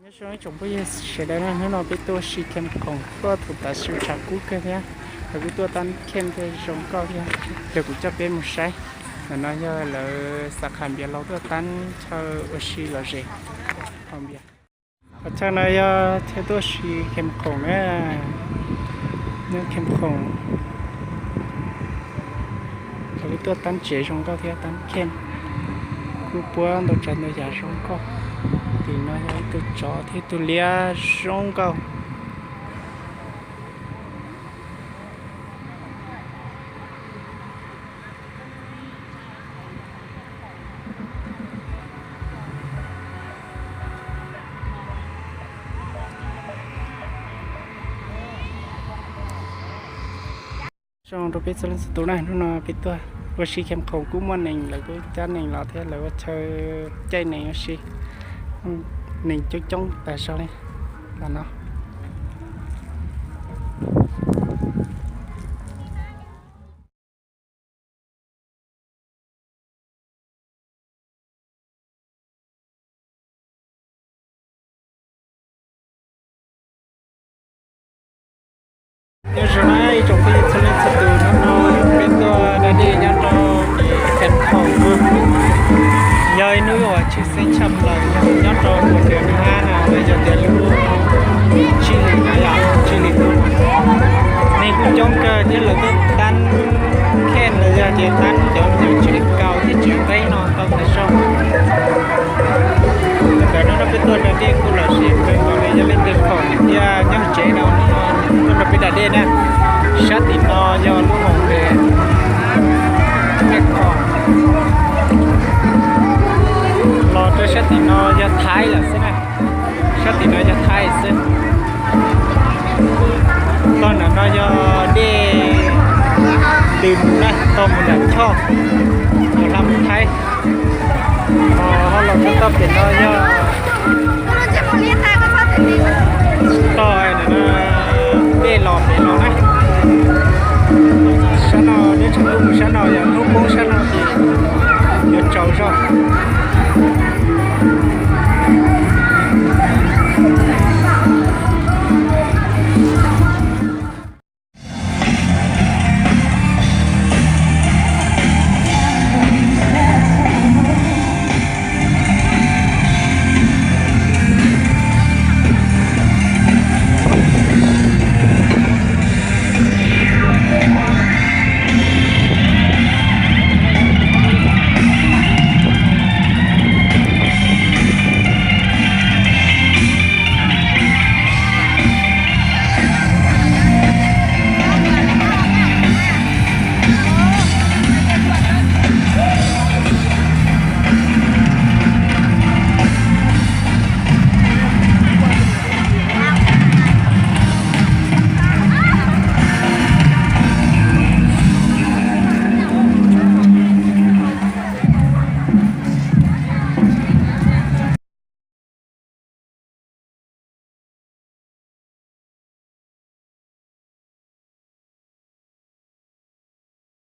Nyob zoo ib tsoom phooj ywg sawv daws na, hnub no peb tuaj ua si Khem Khoom, tuaj thaum tav su tshav kub kawg thiab, lawv kuj tuaj tab khem thiab zoo nkauj thiab, ces kuv coj peb mus saib. Ntawm no yog lawv xav qhas npias laus tuaj tab chaw ua si lom zem. Qhov chaw no yog chaw tuaj ua si Khem Khoom na, nyob Khem Khoom. Lawv tuaj tab tsev zoo nkauj thiab tab khem, kuj puab ntau tsav ntau yam zoo nkauj. Tim no yog ib tug tsov thiab ib tug liab zoo nkauj. Zoo rau peb txhua leej txhua tus na, hnub no peb tuaj ua si Khem Khoom kuj muaj neeg, lawv kuj cab neeg los thiab lawv ua chaw caij neeg ua si, neeg coob coob tas zog li los no. Nyob zoo na ib tsoom phooj ywg txhua leej txhua tus, hnub no peb tuaj da dej nyob rau Khem Khoom, yog ib hnub uas tshwm sim tshaj plaws yog nyob rau puag nram hav no los yog tias lub tsib hlis no yom, tsib hlis no neeg kuj coob kawg thiab lawv tuaj tab khem los yog tias tab cov nyuag tsev kaus thiab tsev qeb no tau tas zog. Thaum ntawd no peb tuaj da dej kuj lom zem kawg nkaus li, yog leej twg khoom thiab nyob tsev no tuaj nrog peb da dej na. Sab tim no yog lub hoos es Khem Khoom, los rau sab tim no yog Thaib lawm xwb na. Sab tim no yog Thaib xwb. Tog nram no yog dej tws mus na, tog mus nram Choj, mus hla mus Thaib. Ho los rau tog pem no yog tog dej los pem no na. Sab no neb tseem tuaj mus sab no, yog hnub poob sab no ces yuav tsaus zog.